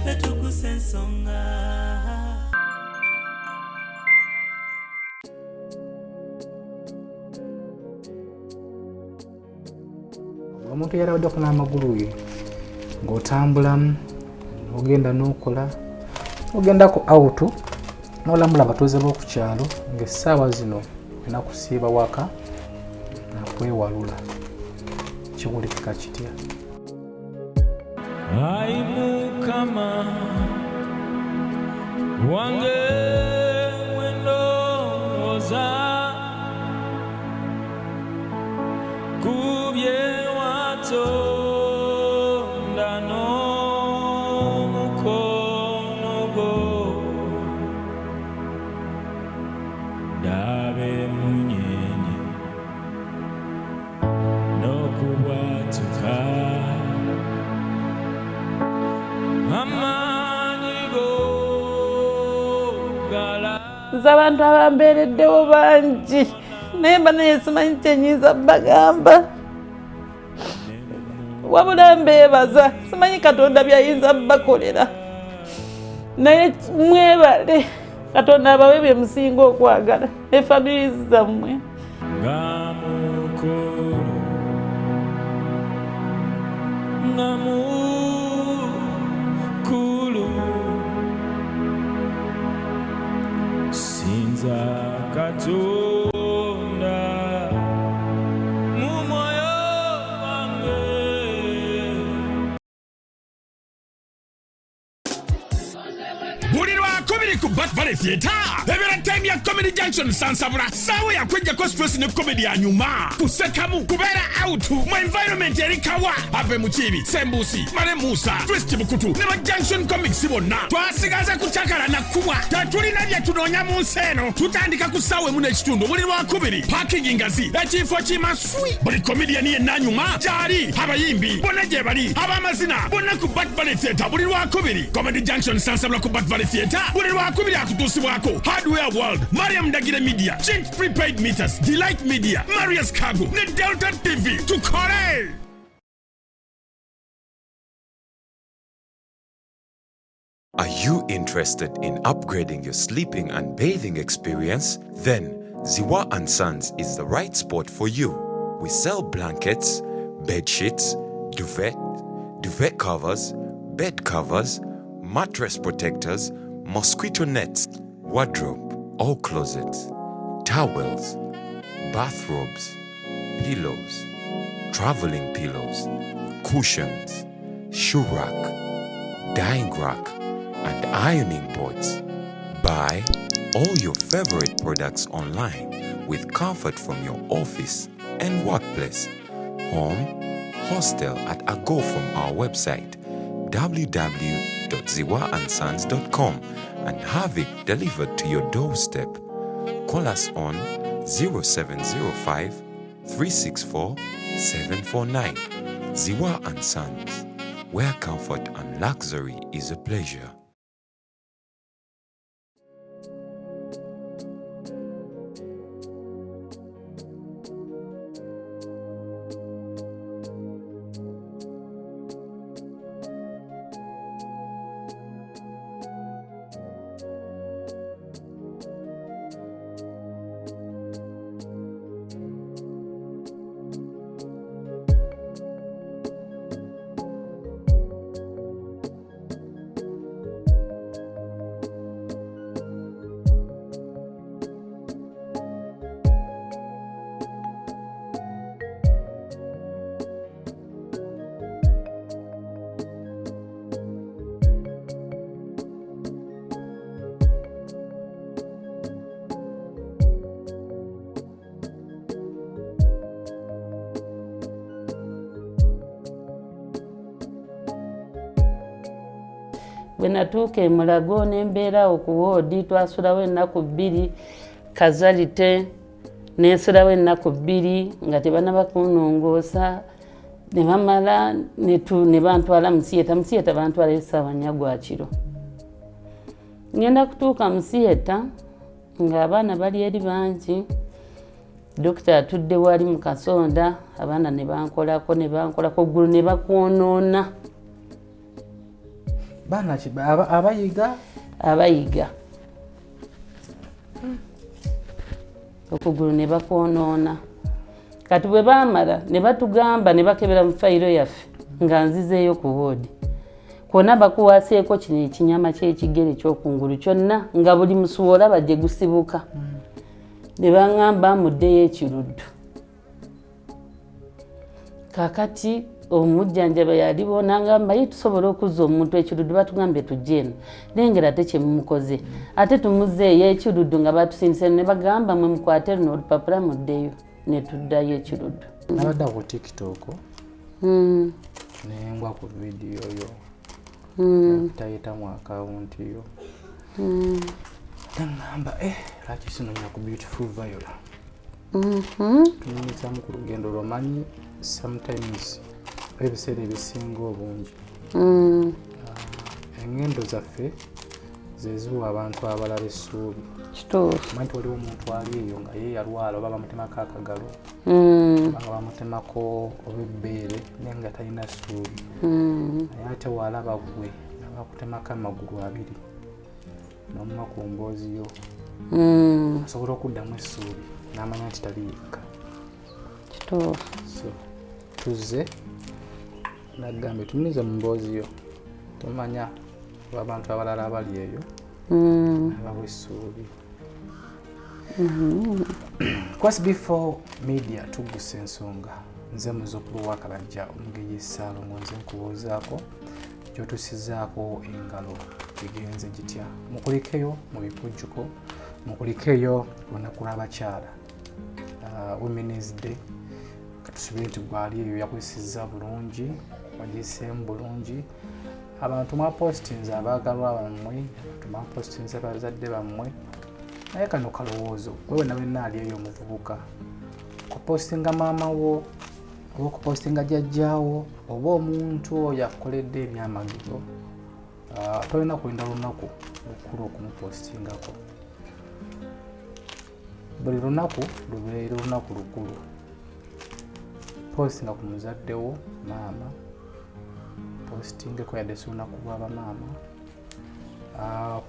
Naffe tukusa ensonga. Omuntu yalabaddeko n'amagulu ge ng'otambulamu n'ogenda n'okola ogendako out n'olambula abatuuze b'oku kyalo ng'essaawa zino olina kusiiba waka nakwewalula kiwulikika kitya? Ayi Mukama wange wendowooza ku bye watonda n'omukono gwo, ndaba emunyenye n'okubwatuka amaanyi go gala. Nze abantu abambeereddewo bangi, naye mba naye simanyi kyenyinza bagamba, wabula mbeebaza. Simanyi Katonda byayinza bakolera, naye mwebale. Katonda abawe bye musinga okwagala ne family zammwe. Nga mukulu, nga mukulu, sinza Katonda mu mwoyo wange. Buli Lwakubiri ku Bat Valley Theatre ebeera time ya Comedy Junction. Sansabula saawa yakwejjako stress ne comedy anyuma kusekamu kubeera out mu environment erikawa ave mukiibi Sembuusi Male Musa Twist Bukutu ne ba Junction Comics bonna. Twasigaza kucakala nakubwa, tetulina bye tunoonya mu nsi eno. Tutandika ku ssaawa 1.5 buli Lwakubiri. Parking ngazi, ekifo kimaswi. Buli comedian yenna anyuma gyali, abayimbi bonna gye bali, ab'amazina bonna ku Bat Valley Theatre buli Lwakubiri. Comedy Junction Sansabula ku Bat Valley Theatre buli Lwakubiri akutuusibwako Hardware World, Mariam Ndagire Media, Chint Prepaid Meters, Delight Media, Marius Cargo ne Delta TV. Tukole. Are you interested in upgrading your sleeping and bathing experience? Then Ziwa and Sons is the right spot for you. We sell blankets, bed sheets, duvet, duvet covers, bed covers, mattress protectors, mosquito nets, wardrobe, all closets, towels, bathrobes, pillows, traveling pillows, cushions, shoe rack, dyeing rack, and ironing boards. Buy all your favorite products online with comfort from your office and workplace, home, hostel at a go from our website www.ziwaandsons.com and have it delivered to your doorstep. Call us on 0705 364 749. Ziwa and Sons, where comfort and luxury is a pleasure. Bwe natuuka e Mulago nembeerawo ku woodi, twasulawo ennaku 2 casualty, nensulawo ennaku 2 nga tebanaba kunnongoosa. Ne bamala ne bantwala mu theatre. Mu theatre bantwalayo essaawa 4 gwa kiro. Ngenda kutuuka mu theatre ng'abaana bali eri bangi, dokita atudde wali mu kasonda, abaana ne bankolako, ne bankolako, ggulu ne bakwonoona. Baana ki abayiga? Abayiga. Okugulu ne bakwonoona. Kati bwe baamala ne batugamba ne bakebera mu fayiro yaffe nga nzizeeyo ku woodi. Kwonna bakuwaaseeko kino ekinyama ky'ekigere ky'okungulu kyonna nga buli musuwa olaba gye gusibuka. Ne baŋŋamba muddeyo ekiruddu. Kaakati omujjanjaba yaliwo n'angamba ye tusobola okuzza omuntu ekiruddu, batugambye tujje eno. Lengera ate kye mumukoze. Ate tumuzzeeyo ekiruddu nga batusindise ne bagamba mwe mukwate luno olupapula muddeyo. Ne tuddayo ekiruddu. Nabadde ku TikTok. Nengwa ku vidiyo yo. Tayita mu akawunti yo. Nangamba lwaki sinonya ku Beautiful Viola. Tunyumizaamu ku lugendo lwomanyi sometimes ebiseera ebisinga obungi. Engendo zaffe ze ziwa abantu abalala essuubi. Kituufu. Omanyi nti waliwo omuntu ali eyo nga ye yalwala oba bamutemako akagalo, oba nga bamutemako oba ebbeere naye nga talina ssuubi. Naye ate w'alaba ggwe nga bakutemako amagulu abiri n'omuwa ku mboozi yo, asobola okuddamu essuubi n'amanya nti tali yekka. Kituufu. So tuzze nagambye tunyumize mu mboozi yo, tomanya abantu abalala abali eyo abawa essuubi. Kwasi Before Media tugusa ensonga. Nze muzzukulu wa Kabajja Omugenyi Ssaalongo, nze nkubuuzaako gy'otusizaako engalo gigenze gitya. Mukulikeyo mu bikujjuko, mukulikeyo olunaku lw'abakyala, Women's Day. Katusubire nti gwali eyo yakuyisizza bulungi, wagiyiseemu bulungi. Abantu mwapositinze abaagalwa bammwe, abantu mwapositinze bazadde bammwe, naye kano kalowoozo gwe wenna wenna ali eyo omuvubuka kupositinga maama wo oba okupositinga jjajjaawo oba omuntu oyo akukoledde ebyamagero, tolina kulinda lunaku lukulu okumupositingako. Buli lunaku lubeere lunaku lukulu. Positinga ku muzadde wo maama, positingeko yadde si lunaku lw'abamaama,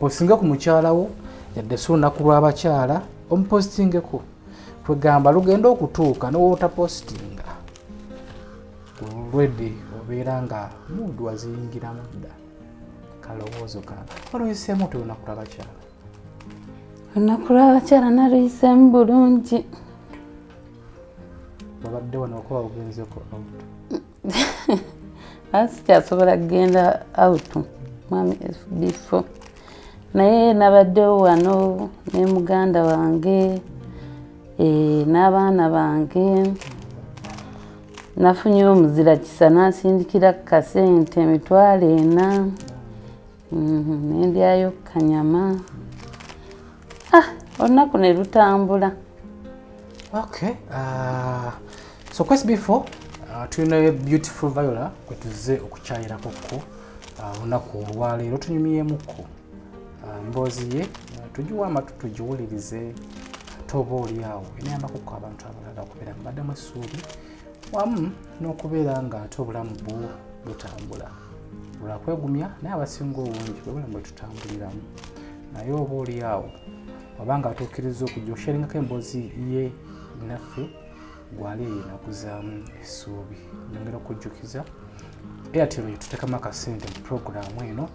positinge ku mukyala wo yadde si lunaku lw'abakyala, omupositingeko. Kwegamba lugenda okutuuka n'owotapositinga already obeera nga mood waziyingiramu dda. Kalowoozo kange. Waluyiseemu otya olunaku lw'abakyala? Olunaku lw'abakyala naluyiseemu bulungi. Babadde wano okuba ogenzeko out? Sikyasobola kugenda out mwami FB4, naye nabaddewo wano ne muganda wange n'abaana bange. Nafunye omuzira kisa n'ansindikira kasente 400,000, nendyayo kanyama. Olunaku ne lutambula. Okay, so Quest Before tulina Beautiful Viola kwe tuzze okukyayirako ko olunaku olwaleero. Tunyumyemuko emboozi ye, tugiwe amatu tugiwulirize, ate oba oli awo enayambako abantu abalala okubeera nga baddamu essuubi wamu n'okubeera nga ate obulamu bwo butambula. Lwakwegumya naye abasinga obungi bwe bulamu bwe tutambuliramu, naye oba oli awo oba nga atuukiriza okujja osharingako emboozi ye naffe gwali eyo nakuzaamu essuubi. Nyongera okujjukiza Airtel tuteekamu akasente mu puroguraamu eno,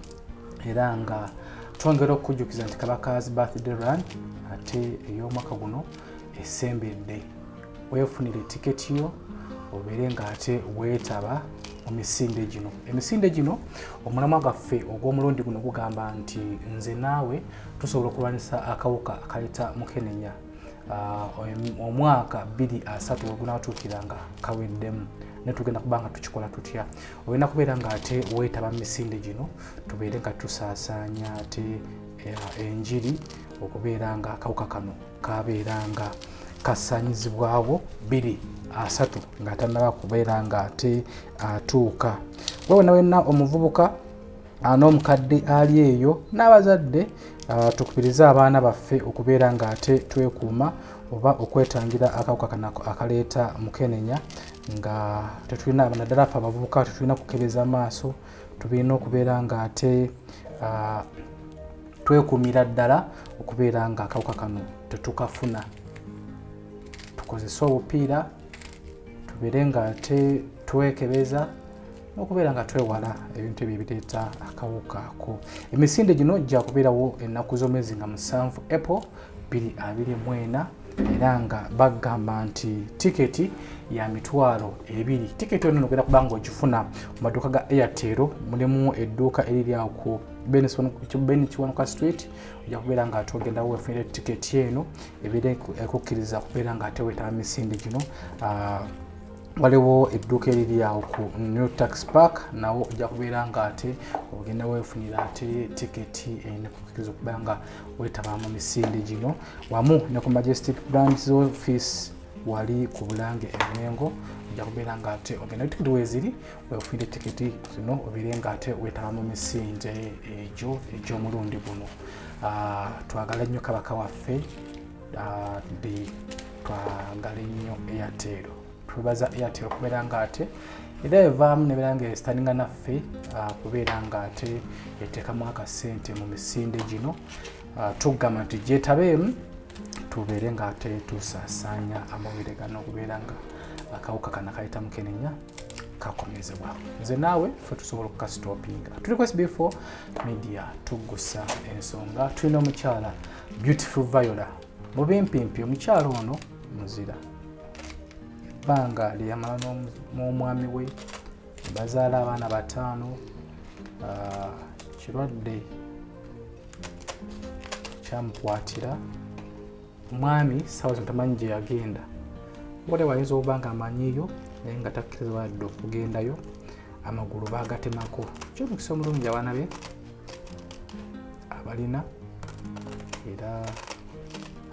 era nga twongera okujjukiza nti Kabaka's birthday run ate ey'omwaka guno esembedde. Weefunire tiketi yo obeere ng'ate weetaba mu misinde gino. Emisinde gino omulamwa gwaffe ogw'omulundi guno gugamba nti nze naawe tusobola okulwanyisa akawuka akaleeta mukenenya omwaka 2030 we gunaatuukira nga kaweddemu. Naye tugenda kuba nga tukikola tutya? Olina kubeera ng'ate weetaba mu misinde gino, tubeere nga tusaasaanya ate enjiri okubeera nga akawuka kano kabeera nga kasaanyizibwawo 2030 nga tannaba kubeera ng'ate atuuka. Gwe wenna wenna omuvubuka n'omukadde ali eyo n'abazadde, tukubirize abaana baffe okubeera ng'ate twekuuma oba okwetangira akawuka kano akaleeta mukenenya. Nga tetulina, naddala ffe abavubuka, tetulina kukebeza maaso. Tulina okubeera nga ate twekumira ddala okubeera nga akawuka kano tetukafuna. Tukozese obupiira, tubeere nga ate twekebeza n'okubeera nga twewala ebintu ebyo ebireeta akawuka ako. Emisinde gino gyakubeerawo ennaku z'omwezi nga 7 April 2024, era nga bagamba nti tiketi ya 20,000. Tiketi eno ogenda kuba nga ogifuna mu maduuka ga Airtel. Mulimu edduuka eriri awo ku Ben Kiwanuka Street. Ojja kubeera nga ate ogenda weefunire tiketi eno ebeere ekukkiriza kubeera nga ate weetaba misinde gino. Waliwo edduuka eriri awo ku New Tax Park, nawo ojja kubeera nga ate ogenda weefunira ate tiketi eno ekukkiriza okubeera nga weetaba mu misinde gino, wamu ne ku Majestic Brands office wali ku Bulange Emengo. Ojja kubeera nga ate ogenda, tiketi weeziri, weefunire tiketi zino obeere nga ate weetaba mu misinde egyo egy'omulundi guno. Twagala nnyo Kabaka waffe, twagala nnyo Airtel. Twebaza Airtel okubeera nga ate era evaamu nebeera nga esitaninga naffe, kubeera nga ate eteekamu akasente mu misinde gino. Tugamba nti gyetabeemu, tubeere nga ate tusaasaanya amawulire gano okubeera nga akawuka kano akayita mukenenya kakomezebwa. Nze naawe ffe tusobola okukasitopinga. Tuli ku SB4 Media, tuggusa ensonga. Tulina omukyala Beautiful Viola. Mu bimpimpi, omukyala ono muzira. Ebbanga lyeyamala n'omwami we, bazaala abaana 5. Kirwadde kyamukwatira omwami, saawa zino tamanyi gye yagenda. Waliwo ayinza okuba nga amanyiyo naye nga takkirizibwa yadde okugendayo. Amagulu baagatemako. Kyomukisa omulungi, abaana be abalina era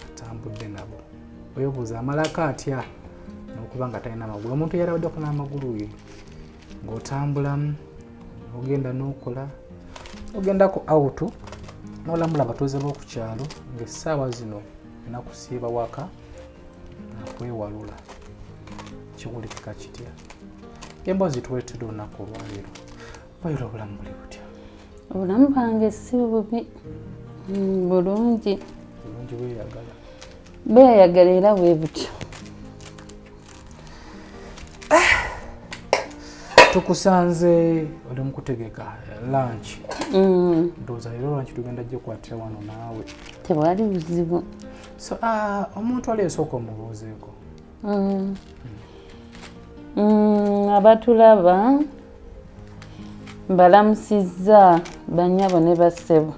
atambudde nabo. Weebuuza amalako atya n'okuba nga talina magulu. Omuntu yalabaddeko n'amagulu ge, ng'otambulamu, ogenda n'okola, ogendako out n'olambula abatuuze b'oku kyalo, ng'essaawa zino nakusiiba waka nakwewalula, kiwulikika kitya? Emboozi tuweetedde olunaku olwaleero. Viola, obulamu buli butya? Obulamu bwange si bubi, bulungi. Bulungi, weeyagala? Bweyagala era bwe butyo. Tukusanze oli mu kutegeka lunch. Ndowooza leero lunch tugenda gikwatira wano naawe. Tewali buzibu. So omuntu ali esooka omubuuzeeko. Abatulaba mbalamusizza, bannyabo ne bassebo,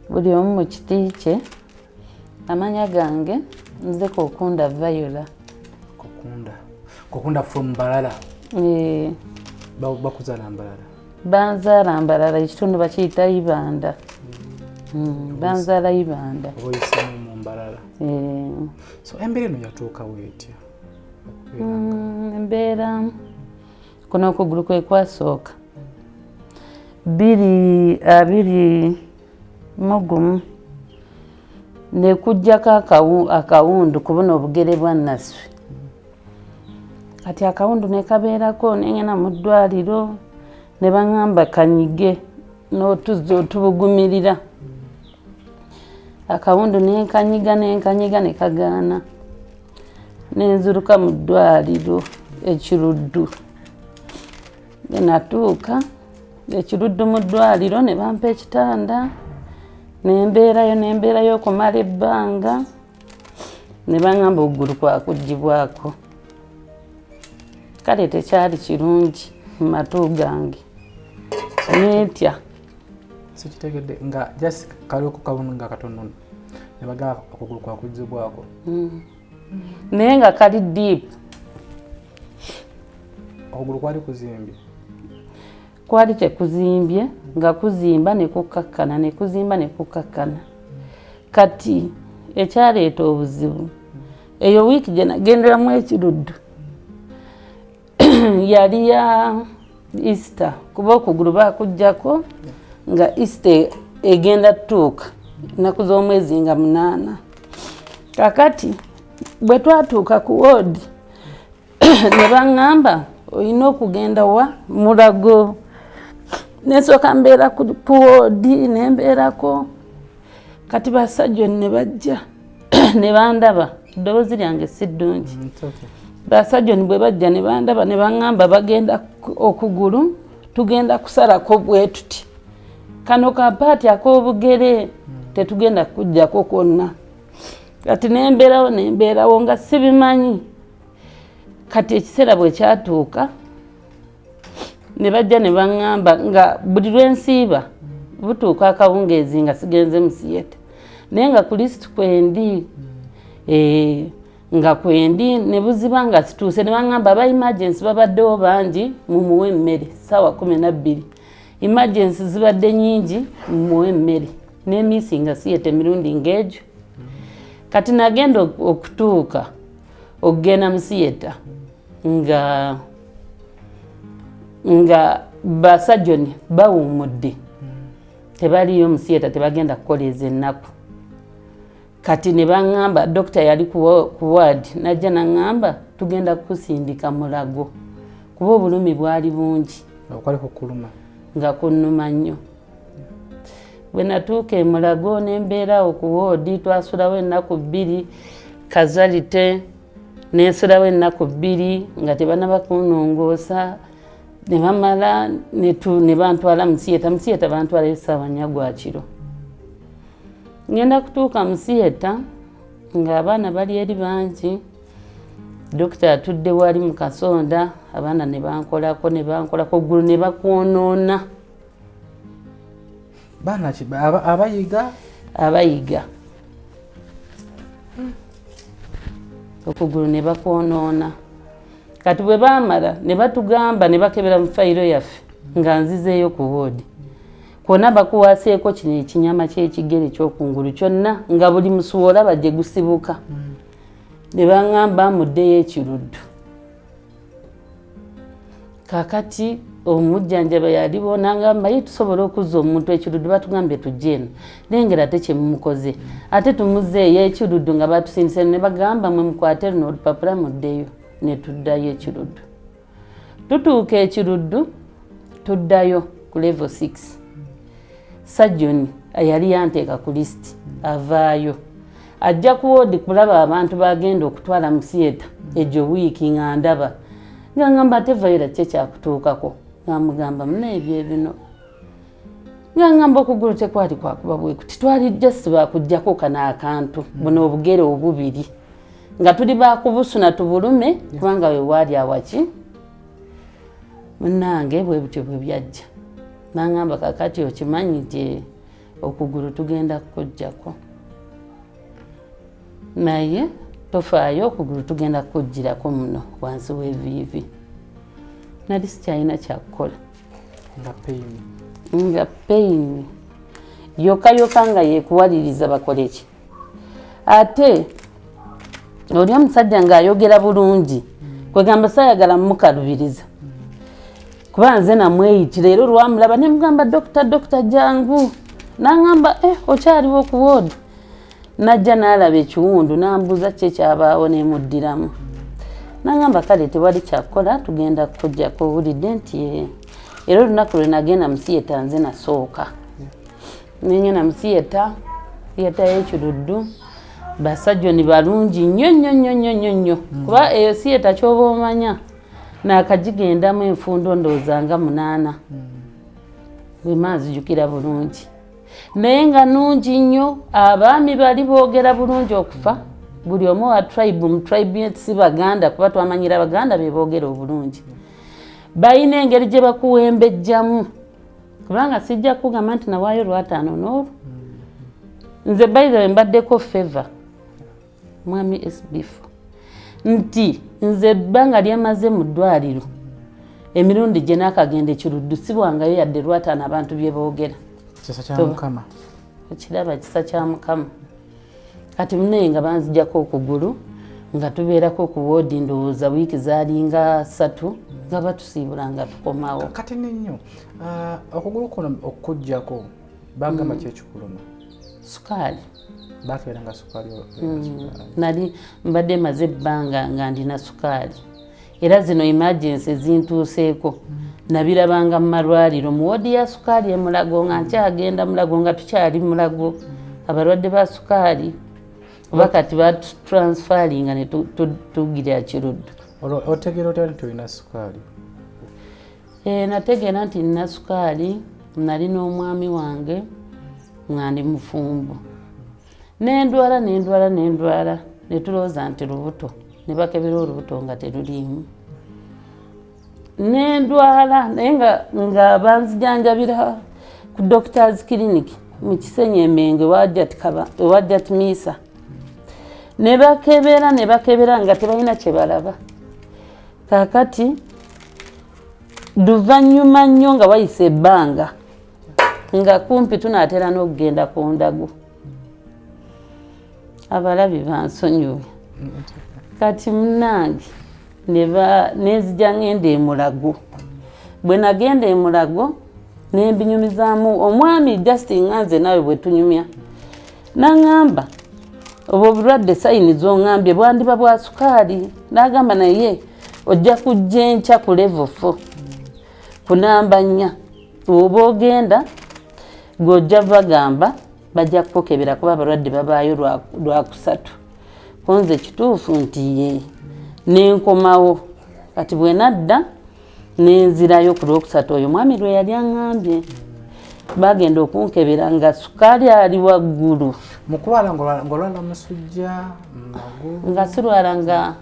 buli omu mu kiti kye. Amanya gange nze Kokunda Viola. Kokunda, Kokunda from Mbarara? Eh. Bakuzaala Mbarara? Banzaala Mbarara, ekitundu bakiyita Ibanda. Banzaala Ibanda. Oba oyisemu mu Mbarara? Eh. So embeera eno yatuukawo etya? Embeera kuno okugulu kwe kwasooka 2021, nekujjako akawundu kubuna obugere bwa naswi. Kati akawundu nekabeerako, nengenda mu ddwaliro ne baŋŋamba kanyige n'otuzzi otubugumirira. Akawundu nenkanyiga, nenkanyiga, ne kagaana. Nenziruka mu ddwaliro Ekiruddu. Bwe natuuka Ekiruddu mu ddwaliro, ne bampa ekitanda, nembeerayo, nembeerayo okumala ebbanga, ne baŋŋamba okugulu kwakugibwako. Kale tekyali kirungi mu matu gange, netya. Sikitegedde, nga just kaliko kawundu nga katono ne bagamba okugulu kwakugibwako? Naye nga kali deep. Okugulu kwali kuzimbye? Kwali tekuzimbye, nga kuzimba ne kukakkana, ne kuzimba ne kukakkana. Kati ekyaleeta obuzibu, eyo wiiki gye nagenderamu Ekiruddu yali ya Easter, kuba okugulu bakugjako nga Easter egenda tutuuka, ennaku z'omwezi nga 8. Kakati bwe twatuuka ku woodi Ne baŋŋamba olina okugenda wa Mulago. Nensooka mbeera ku woodi, nembeerako. Kati basajja ne bajja ne bandaba, eddoboozi lyange si ddungi. Basajja bwe bajja ne bandaba ne baŋŋamba bagenda okugulu tugenda kusalako bwe tuti, kano kapaati ak'obugere tetugenda kujjako kwonna. Kati nembeerawo nembeerawo nga sibimanyi. Kati ekiseera bwe kyatuuka ne bajja ne baŋŋamba nga buli lwensiiba butuuka akawungeezi nga sigenze mu siyeta, naye nga ku lisiti kwendi nga kwendi ne buziba nga situuse. Ne baŋŋamba aba emergency babaddewo bangi, mumuwe emmere. 12:00 emergency zibadde nyingi, mumuwe emmere. N'emiisi nga siyeta emirundi ng'egyo. Kati nagenda okutuuka okugenda mu siyeta nga basajjoni bawummudde, tebaliyo mu siyeta, tebagenda kukola ezo ennaku. Kati ne baŋŋamba, dokita yali ku ward najja naŋŋamba tugenda kukusindika Mulago kuba obulumi bwali bungi. Okwali kukuluma? Nga kunnuma nnyo. Bwe natuuka e Mulago nembeerawo ku woodi, twasulawo ennaku 2 kazalite, nensulawo ennaku 2 nga tebanaba kunnongoosa. Ne bamala ne bantwala mu siyeta. Mu siyeta bantwalayo 4:00 gwa kiro. Ngenda kutuuka mu siyeta ng'abaana bali eri bangi, dokita atudde wali mu kasonda, abaana ne bankolako ne bankolako oggulu ne bakwonoona. Baana ki? Abayiga? Abayiga. Okugulu ne bakwonoona. Kati bwe baamala ne batugamba ne bakebera mu fayiro yaffe nga nzizeeyo ku woodi kwonna bakuwaaseeko kino ekinyama ky'ekigere ky'okungulu kyonna nga buli musuwa olaba gye gusibuka. Ne baŋŋamba muddeyo ekiruddu. Kaakati omujjanjaba yaliwo n'angamba ye tusobola okuzza omuntu ekiruddu, batugambye tujje eno nengera ate kyemumukoze ate tumuzzeeyo ekiruddu nga batusindise. Ne bagamba mwe mukwate luno olupapula muddeyo. Ne tuddayo ekiruddu. Tutuuka ekiruddu, tuddayo ku level 6, sajjoni yali yanteeka ku lisiti avaayo ajja ku woodi kulaba abantu bagenda okutwala mu siyeta egyo wiiki. Nga ndaba nga ngamba ate Vayira ki ekyakutuukako? Nga mugamba muna ebyo ebino, nga ngamba okugulu tekwali kwakuba bwe kuti, twali just bakuggyako kano akantu buno obugere obubiri nga tuli bakubusuna tubulume kubanga we waali awaki. Munnange bwe butyo bwe byajja. Nangamba kakati okimanyi nti okugulu tugenda kukuggyako, naye tofaayo, okugulu tugenda kukuggyirako muno wansi w'eviivi. Nali sikyalina kyakukola. Nga pain. Nga pain yokka yokka nga yekuwaliriza bakole ki. Ate oli omusajja ng'ayogera bulungi, kwegamba saayagala mukalubiriza kuba nze namweyitira. Era olwamulaba ne mugamba dokita, dokita jangu. Naŋŋamba eh, okyaliwo ku woodi? Najja n'alaba ekiwundu n'ambuuza ki ekyabaawo, nemuddiramu. Naŋŋamba kale tewali kyakukola, tugenda kukuggyako. Owulidde nti eh. Era olunaku lwe nagenda mu siyeta nze nasooka nengenda mu siyeta, siyeta y'ekiruddu. Basajjoni balungi nnyo nnyo nnyo nnyo nnyo nnyo kuba eyo siyeta kyoba omanya naakagigendamu enfundo ndowooza nga 8 bwema nzijukira bulungi, naye nga nungi nnyo. Abaami bali boogera bulungi okufa buli omu wa tribe mu tribe, si Baganda kuba twamanyira Abaganda be boogera obulungi. Balina engeri gye bakuwembejjamu kubanga sijja kugamba nti nawaayo lwataano n'olwo. Nze by the way mbaddeko favor mwami SB4 nti nze ebbanga lyemaze mu ddwaliro emirundi gye naakagenda ekiruddu sibwangayo yadde lwataano abantu bye boogera. Kisa kya Mukama. Ekiraba kisa kya Mukama. Kati munaye nga banzijako okugulu nga tubeerako ku woodi ndowooza wiiki zaalinga 3 nga batusiibula nga tukomawo. Kati nennyo okugulu kuno okukuggyako bagamba kyekikuluma? Sukaali. Bakeera nga sukaali? Nali mbadde maze ebbanga nga ndina sukaali. Era zino emergency zintuuseeko nabirabanga mu malwaliro, mu wodi ya sukaali emulago, nga nkyagenda Mulago, nga tukyali Mulago, abalwadde ba sukaali oba kati batutransfaringa ne tugira Kiruddu. Olwo otegeera otya nti olina sukaali? Nategeera nti nina sukaali, nali n'omwami wange nga ndi mufumbo, nendwala, nendwala, nendwala, netulowooza nti lubuto, ne bakebera olubuto nga teruliimu. Nendwala naye nga banzijanjabira ku Doctors Clinic mu Kisenyi Emenge ewajjat Misa, ne bakebera, ne bakebera nga tebalina kye balaba. Kaakati luvannyuma nnyo nga wayise ebbanga, nga kumpi tunaatera n'okugenda ku ndagu, abalabi bansonyiwe, kati munange nenzija ngenda emulago. Bwe nagenda emulago nembinyumizaamu omwami, just nga nze naawe bwe tunyumya, naŋŋamba obwo obulwadde signs z'oŋŋambye bwandiba bwa sukaali. N'agamba naye ojja kujja enkya ku level 4 ku namba 4, oba ogenda gweojja bagamba bajja kukukebera kuba abalwadde babaayo lwakusatu. Konze kituufu nti ye nenkomawo. Kati bwe nadda nenzirayo ku lwokusatu, oyo mwami lwe yali aŋŋambye, bagenda okunkebera nga sukaali ali waggulu. Mukulwala ng'olwala musujja, magulu? Nga sirwala, nga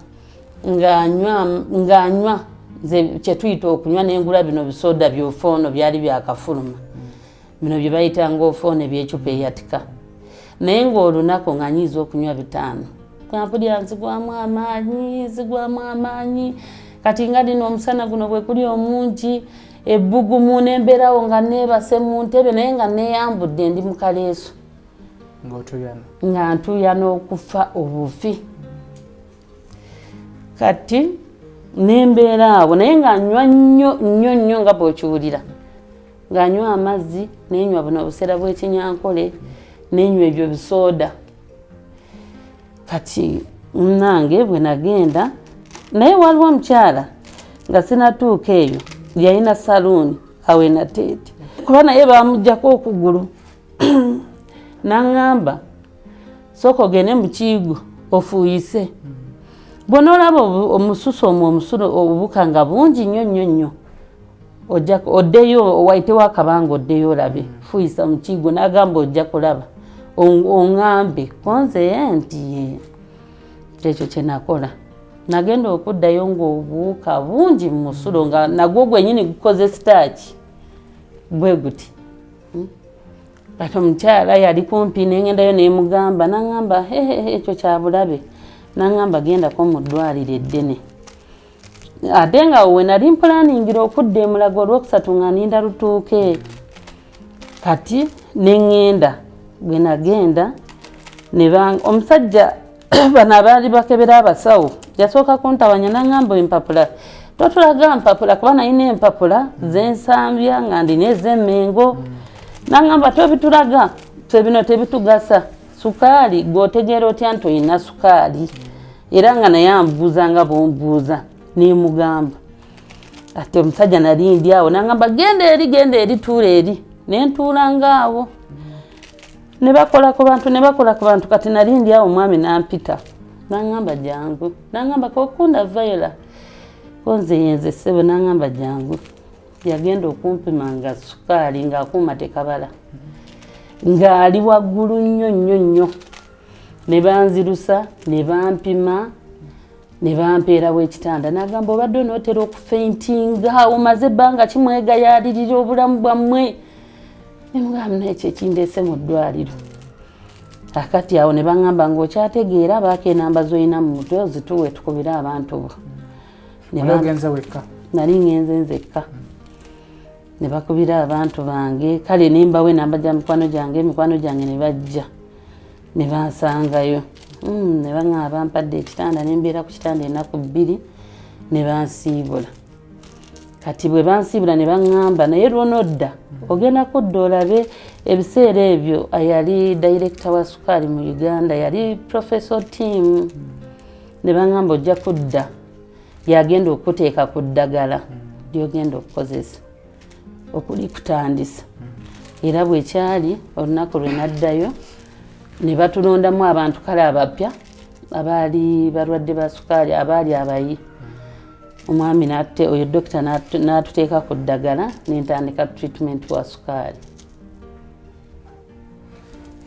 nganywa nze kyetuyita okunywa, nengula bino bisoda byofoono byali byakafuluma, bino bye bayitanga ofoono ebyecupa eyatika, naye ng'olunaku nga nyiiza okunywa 5. Kampulira nzigwamu amaanyi, nzigwamu amaanyi. Kati nga lino omusana guno bwe kuli omungi, ebbugumu, nembeerawo nga neebase mu ntebe naye nga neeyambudde, ndi mu kaleeso. Ng'otuyana? Nga ntuuya n'okufa obufi. Kati nembeera awo naye nga nywa nnyo nnyo nnyo, nga bw'okiwulira nga nywa amazzi, nenywa buno obuseera bw'ekinyankole, nenywa ebyo bisooda. Kati nange bwe nagenda, naye waliwo omukyala nga sinatuuka eyo yalina saluuni awo enateete, kuba naye bamugjako okugulu, naŋŋamba sooka ogende mu kiigo ofuuyise, bw'onoolaba omususu omwo omusulo obubuka nga bungi nnyo nnyo nnyo, ojja oddeyo wayitewo akabanga, oddeyo olabe. Fuuyisa mu kiigo, n'agamba ojja kulaba oŋŋambe konze nti ye ekyo kye nakola. Nagenda okuddayo ng'obuwuka bungi mu musulo, nga nagwo gwennyini gukoze sitaaki bwe guti. Kati omukyala yali kumpi, nengendayo nemugamba, naŋŋamba hehehe ekyo kyabulabe, naŋŋamba gendako mu ddwaliro eddene. Ate nga we nali mpulaningira okudda emulago olwokusatu nga ninda lutuuke. Kati neŋŋenda, bwe nagenda omusajja bano abaali bakebera abasawo yasooka kuntawanya, naŋŋamba empapula totulaga mpapula, kuba nalina empapula zensambya nga ndina ez'emmengo. Naŋŋamba tobitulaga, ffe bino tebitugasa, sukaali gweotegeera otya nti olina sukaali? Era nga naye ambuuza nga bwombuuza, nemugamba. Ate omusajja nali ndi awo, naŋŋamba genda eri, genda eri, tuula eri, nentuulanga awo ne bakola ku bantu, ne bakola ku bantu. Kati nali ndi awo, omwami nampita, naŋŋamba jangu, naŋŋamba kokunda Viola, konze yenze ssebo, naŋŋamba jangu. Yagenda okumpima nga sukaali ng'akuuma tekabala, ng'ali waggulu nnyo nnyo nnyo. Ne banzirusa, ne bampima, ne bampeerawo ekitanda. N'agamba obadde onootera okufeintinga, omaze ebbanga kimwegayaalirira obulamu bwammwe. Nemugamba naye ekyo ekindeese mu ddwaliro. Akati awo ne baŋŋamba ng'okyategeera, baako enamba z'olina mu mutwe ozituwe tukubire abantu bo. Ogenze wekka? Nali ngenze nzekka. Ne bakubira abantu bange, kale nembawo enamba gya mikwano gyange, emikwano gyange ne bajja ne bansangayo. Ne baŋŋamba bampadde ekitanda, nembeera ku kitanda ennaku 2 ne bansiibula. Kati bwe bansiibula ne baŋŋamba naye lwonodda ogenda kudda olabe. Ebiseera ebyo yali director wa sukaali mu Uganda yali Professor Tim. Ne baŋŋamba ojja kudda Yagenda okuteeka ku ddagala lyogenda okukozesa okulikutandisa. Era bwekyali olunaku lwe naddayo ne batulondamu abantu kale abapya abaali balwadde ba sukaali abaali abayi. Omwami oyo dokita n'atuteeka ku ddagala nentandika treatment wa sukaali.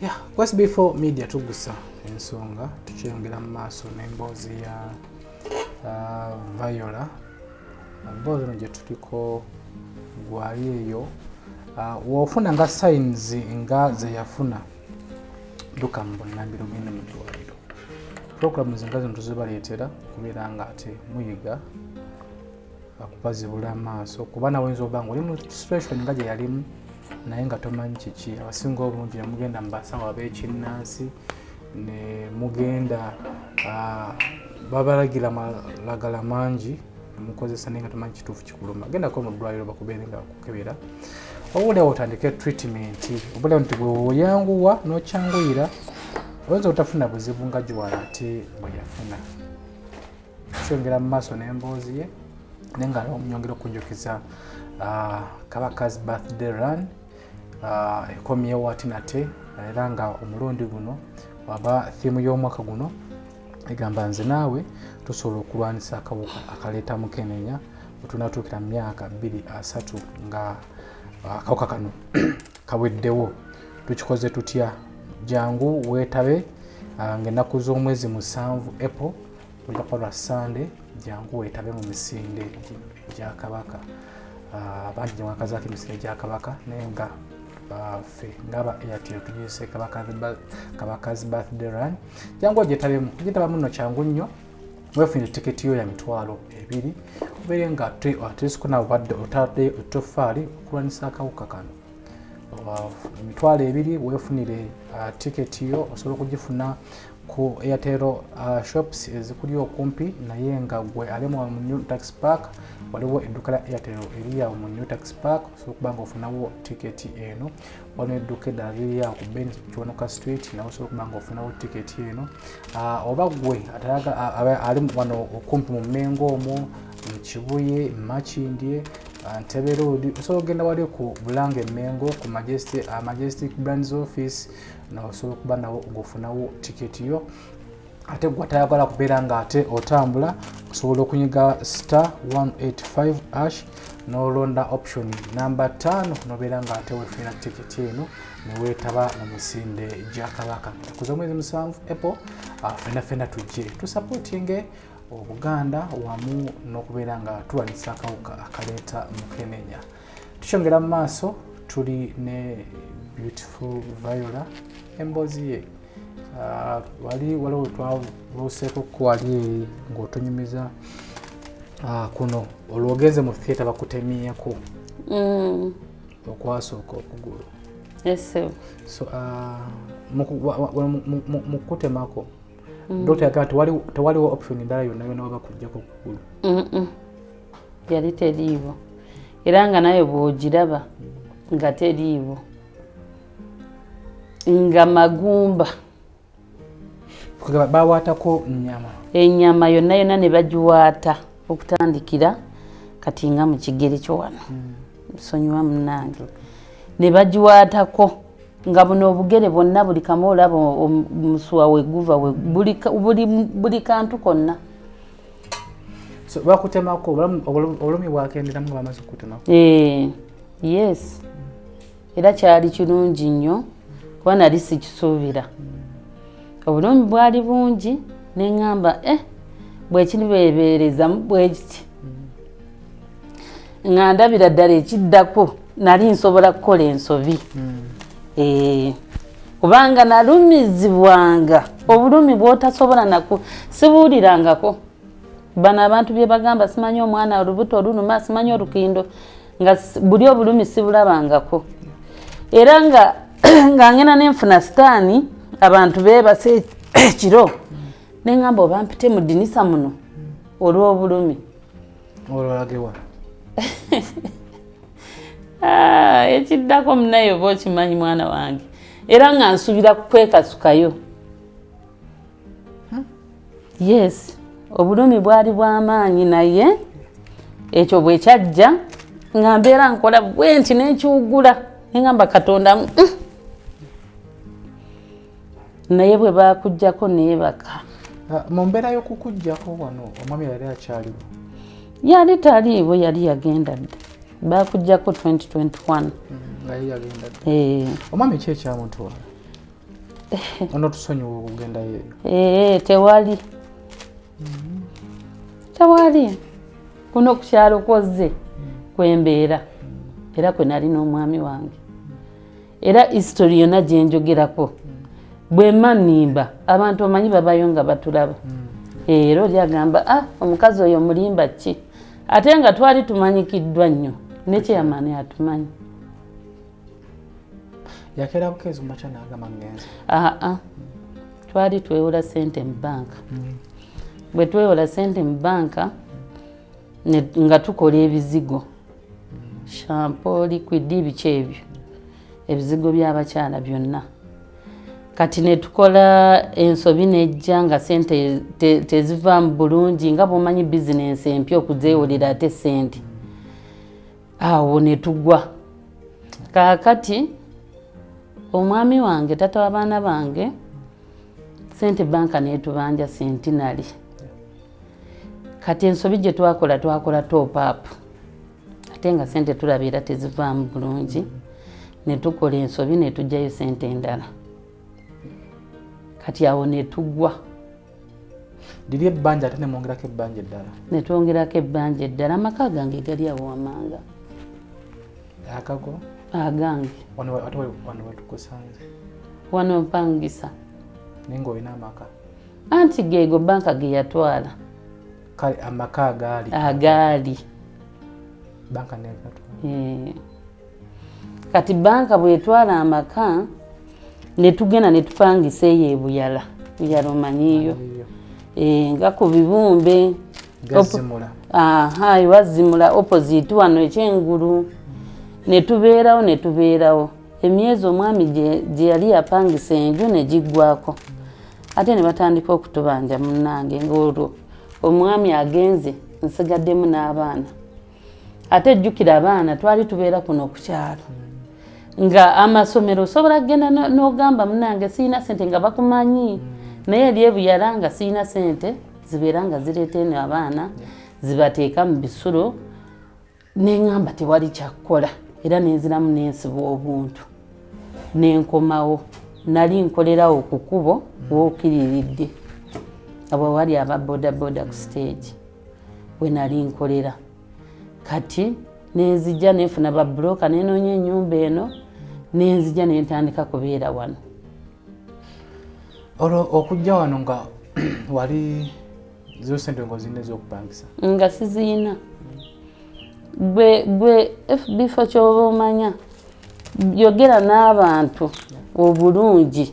Yeah, Quest Before Media tugusa ensonga, tukyeyongera mu maaso n'emboozi ya Viola. Emboozi eno gye tuliko gwali eyo, w'ofuna nga signs nga ze yafuna, dduka mu bunnambiro ogende mu ddwaliro. Programs nga zino tuzibaleetera okubeera nga ate muyiga okubazibula amaaso, kuba nawe oyinza okuba nga oli mu situation nga gye yalimu naye nga tomanyi kiki. Abasinga obungi ne mugenda mu basawo ab'ekinnansi, ne mugenda babalagira malagala mangi nemukozesa naye nga tomanyi kituufu kikuluma. Gendako mu ddwaliro bakubeere nga bakukebera, obulewo otandike treatment, obulewo nti bwe oyanguwa n'okyanguyira oyinza obutafuna buzibu nga Juwala ate bwe yafuna. Tukyongera mu maaso n'emboozi ye, naye nga nyongera okujjukiza Kabaka's Birthday Run ekomyewo ati nate, era nga omulundi guno waba theme y'omwaka guno egamba nze naawe tusobola okulwanisa akawuka akaleeta mukenenya wetunatuukira mu myaka 2030 nga akawuka kano kaweddewo. Tukikoze tutya? Jangu weetabe ng'ennaku z'omwezi 7 April, ojja kuba lwa Sande. Jangu weetabe mu misinde gino egya Kabaka. Bangi gye mwakazaako emisinde gya Kabaka, naye nga ffe ng'aba Airtel tugiyise Kabaka's Birthday Run. Jangu ogyetabemu. Ogyetabemu nno kyangu nnyo, weefunire tiketi yo ya 20,000, obeere nga ateesiko nawe obadde otadde ettoffaali okulwanyisa akawuka kano. 20,000 weefunire tiketi yo, osobola okugifuna ku Airtel shops ezikuli okumpi, naye nga gwe ali mu New Tax Park, waliwo edduuka lya Airtel eri awo mu New Tax Park, osobola okuba nga ofunawo tiketi eno. Waliwo edduuka eddala liri awo ku Ben Kiwanuka Street, nawe osobola okuba nga ofunawo tiketi eno. Oba gwe ali wano okumpi mu Mengo omwo, mu Kibuye, Makindye, Ntebe Road, osobola okugenda wali ku Bulange Mengo ku Majestic Brands office, nawe osobola okuba nawo ng'ofunawo tiketi yo. Ate gwe atayagala kubeera nga ate otambula, osobola okunyiga star 185 hash n'olonda option namba 5, nobeera nga ate wefunira tiketi eno neweetaba mu misinde gya Kabaka kuza omwezi 7 April. Fenna fenna tujje tusupportinge Obuganda wamu n'okubeera nga tulwanyisa akawuka akaleeta mukenenya. Tukyongera mu maaso, tuli ne beautiful Viola. Emboozi ye wali waliwo twabuuseeko ku wali eri ng'otunyumiza kuno olwogenze mu theatre bakutemyeko okwasooka okugulu. Yes, sir. So mu kutemako, dokita yagamba tewaliwo option endala yonna yonna waba kujjako okugulu? Mm-mm. Yali teriiwo, era nga naye bw'ogiraba nga teriiwo, nga magumba. Kugamba bawaatako nyama? Ennyama yonna yonna ne bagiwaata okutandikira kati nga mu kigere kyo wano, nsonyiwa munnange, ne bagiwaatako nga buno obugere bwonna buli kamu olaba omusuwa weguva buli kantu konna. So bakutemako, obulumi bwakenderamu nga bamaze okukutemako? Yes, era kyali kirungi nnyo kuba nali sikisuubira. Obulumi bwali bungi, neŋŋamba bwekiribeebeerezamu bwekiti nga ndabira ddala ekiddako nali nsobola kukola ensobi. Kubanga nalumizibwanga obulumi bw'otasobola naku sibuulirangako bano abantu bye bagamba, simanyi omwana olubuto oluluma, simanyi olukindo, nga buli obulumi sibulabangako. Era nga ngenda nenfuna sitaani, abantu beebase ekiro, neŋŋamba oba mpite mu ddinisa muno olw'obulumi. Olwolagewa? Ah, ekiddako munaye oba okimanyi mwana wange, era nga nsuubira kukwekasukayo. Yes. Obulumi bwali bw'amaanyi, naye ekyo bwe kyajja nga mbeera nkola bwe nti nenkiwugula, neŋamba Katonda, Naye bwe baakuggyako neebaka. Mu mbeera y'okukuggyako wano omwami yali akyaliwo? Yali taliiwo, yali yagenda dda. Baakuggyako 2021. Nga ye yagenda dda. Omwami ki ekyamutwala? Onotusonyiwa okugendayo eyo? Tewali. Tewali. Kuno ku kyalo kwozze kwembeera era kwe nali n'omwami wange. Era history yonna gye njogerako bwe mma nnimba, abantu omanyi babayo nga batulaba. Era oli agamba, omukazi oyo mulimba ki? Ate nga twali tumanyikiddwa nnyo, ne chairman atumanyi. Yakeera bukeezi mu makya n'agamba ngenze? Aa, twali twewola ssente mu banka. Bwe twewola ssente mu banka nga tukola ebizigo, shampoo, liquid, biki ebyo, ebizigo by'abakyala byonna. Kati ne tukola ensobi nejja nga ssente tezivaamu bulungi, nga bw'omanyi bizinensi empya okuzeewolera ate ssente. Awo ne tugwa. Kaakati omwami wange, tata w'abaana bange, ssente banka n'etubanja Centenary. Kati ensobi gye twakola, twakola top up, ate nga ssente tulaba era tezivaamu bulungi, ne tukola ensobi ne tuggyayo ssente endala. Kati awo ne tugwa. Liri ebbanja ate ne mwongerako ebbanja eddala? Ne twongerako ebbanja eddala. Amaka gange gali awo wamanga. Agago? Agange. Wano ate wano wetukusanze? Wano mpangisa. Naye ng'olina amaka? Anti geego banka ge yatwala. Kale amaka agaali? Agaali. Banka negatwala. Kati banka bwetwala amaka ne tugenda ne tupangisa eyo ebuyala. Buyala omanyiiyo? Nga ku bibumbe. Gazimula. Aha, ewazimula opposite wano ekyengulu. Ne tubeerawo, ne tubeerawo emyezi omwami gye yali yapangisa enju ne giggwako, ate ne batandika okutubanja. Munnange, ng'olwo omwami agenze, nsigaddemu n'abaana. Ate jjukira abaana twali tubeera kuno ku kyalo, nga amasomero osobola kugenda n'ogamba munnange siyina sente, nga bakumanyi. Naye eri ebuyala nga siyina sente zibeera nga zireeta eno abaana zibateeka mu bisulo. Neŋŋamba tewali kyakkola, era nenziramu nensiba obuntu nenkomawo. Nali nkolerawo ku kkubo wookiriridde abo wali aba bodaboda ku stage we nali nkolera. Kati nenzija nenfuna babuloka, nenoonya ennyumba eno, nenzija nentandika kubeera wano. Olwo okujja wano nga wali zo sente ng'ozirina ez'okupangisa? Nga siziyina. Gwe bifo kyoba omanya, yogera n'abantu obulungi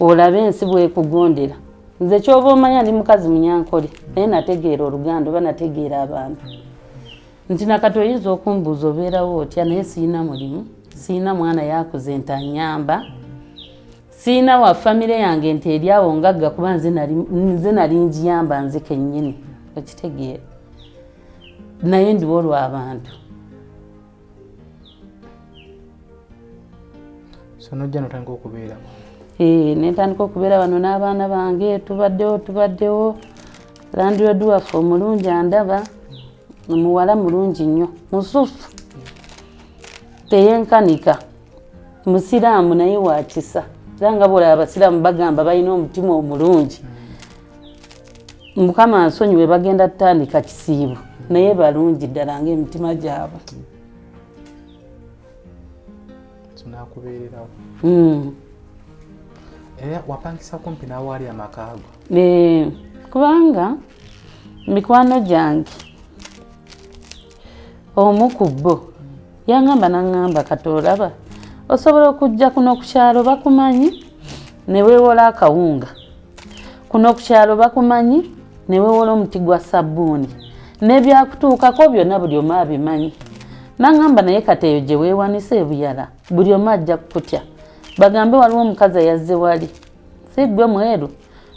olabe ensi bwekugondera. Nze kyoba omanya ndi mukazi munyankole, naye nategeera oluganda oba nategeera abantu nti nakati oyinza okumbuuza obeerawo otya, naye siyina mulimu, siyina mwana yakuze nti anyamba, siyina wa famire yange nti eri awo ngagga, kuba nze nali njiyamba nze kennyini, okitegeera? Naye ndiwo olw'abantu. So nojja notandika okubeera? Nentandika okubeera wano n'abaana bange. Tubaddewo, tubaddewo. Landlord waffe omulungi andaba, muwala mulungi nnyo, musufu, teyenkanika, musiraamu naye wakisa. Era nga bwolaba abasiraamu bagamba balina omutima omulungi, Mukama nsonyiwe, bagenda tutandika kisiibo, naye balungi ddala ngaemitima gyabwe. Tunakubeererawo. Era wapangisa kumpi n'awaali amaka go? Kubanga mikwano gyange omu ku bo yaŋŋamba, naŋŋamba, kati olaba osobola okujja kuno ku kyalo bakumanyi ne weewola akawunga, kuno ku kyalo bakumanyi ne weewola omuti gwa sabbuuni, n'ebyakutuukako byonna buli omu abimanyi. Naŋŋamba, naye kati eyo gye weewanisa ebuyala, buli omu ajja kukutya, bagambe waliwo omukazi ayazze wali, si ggwe mweru,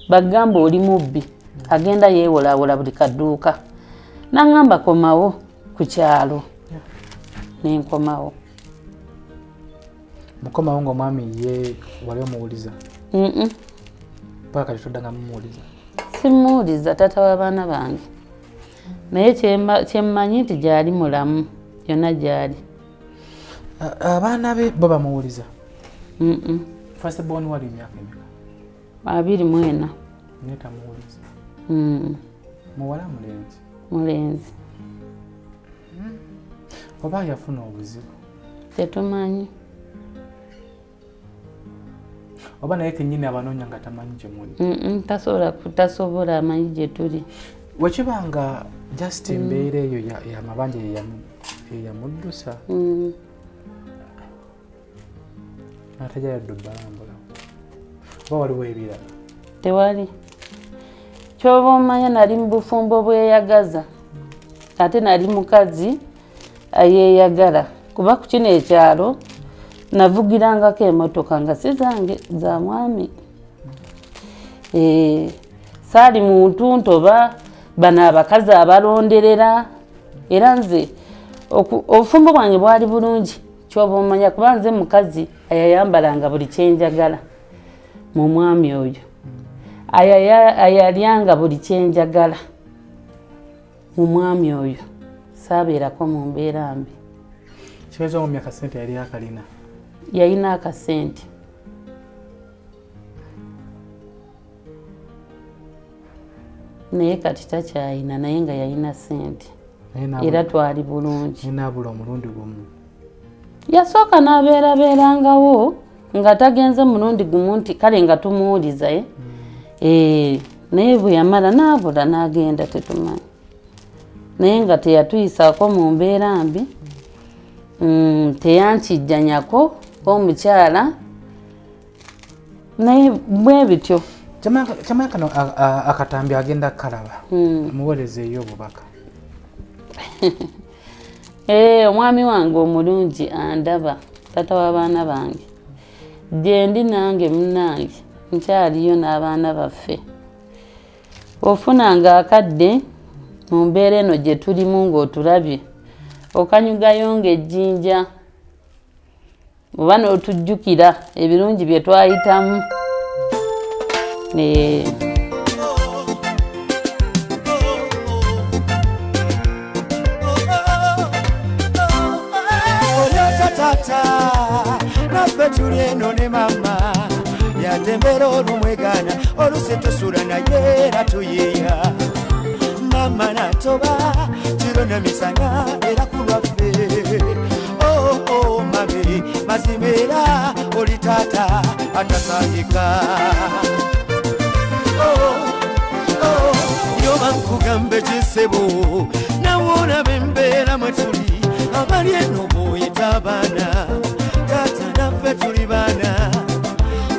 bagamba oli mubbi. Agenda yeewolawola buli kadduuka. Naŋŋamba komawo ku kyalo. Nenkomawo. Mukomawo ng'omwami ye wali omuwuliza? Paka kati toddanga mumuwuliza? Simuwuliza taata w'abaana bange. Naye kyemmanyi nti gyali mulamu, yonna gyali. Abaana be bo bamuwuliza? First born wali emyaka emeka? 24. Naye tamuwuliza? Muwala mulenzi? Mulenzi. Oba yafuna obuzibu? Tetumanyi. Oba naye kennyini abanoonya nga tamanyi gye muli? Tasobola amanyi gye tuli. Wekiba nga just embeera eyo y'amabanja eyamuddusa, atajja yadde obbalambula, oba waliwo ebirala? Tewali. Kyoba omanya nali mu bufumbo bweyagaza, ate nali mukazi ayeeyagala, kuba ku kino ekyalo navugirangako emmotoka nga si zange, za mwami. Saali muntu ntoba bano abakazi abalonderera, era nze obufumbo bwange bwali bulungi. Kyoba omanya kuba nze mukazi ayayambalanga buli kyenjagala mu mwami oyo, ayalyanga buli kyenjagala mu mwami oyo, saabeerako mu mbeera mbi. Kibeeza mu myaka sente yali akalina? Yalina akasente. Naye kati takyayina, naye nga yalina sente. Era twali bulungi. Naabula omulundi gumu. Yasooka n'abeerabeerangawo nga tagenze mulundi gumu nti kale nga tumuwuliza naye bwe yamala n'abula n'agenda tetumanyi. Naye nga teyatuyisaako mu mbeera mbi, teyankijjanyako omukyala, naye bwe bityo. Kyamanya kano akatambi agenda kalaba, muweereze obubaka. Omwami wange omulungi andaba, taata w'abaana bange, gye ndi nange munnange nkyaliyo n'abaana baffe. Ofunanga akadde mu mbeera eno gye tulimu ng'otulabye, okanyugayo ng'ejjinja, oba n'otujjukira ebirungi bye twayitamu. Tata naffe tuli eno ne mama yatembera olumwegana oluse tusula naye era tuyiya mama natoba kiro nemisana era ku lwaffe. Oh, oh, mami mazima era oli taata atasangika. Oh, oh, yoba nkugambe kisebo nawe olaba embeera mwe tuli abali eno bw'oyita abaana taata naffe tuli baana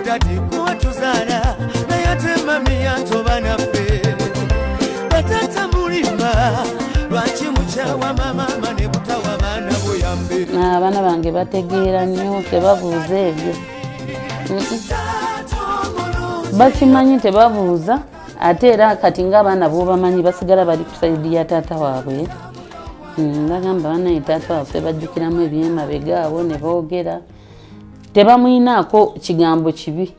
dadi kuwa tuzaala naye ate mami yatoba naffe bataata mulima lwaki mukyawa mama ne butawa baana buyambe. Abaana bange bategeera nnyo, tebabuuza ebyo. Bakimanyi tebabuuza, ate era kati ng'abaana b'obamanyi basigala bali ku sayidi ya taata waabwe. Bagamba banaye taata waffe bajjukiramu ebyemabega awo ne boogera, tebamwinaako kigambo kibi.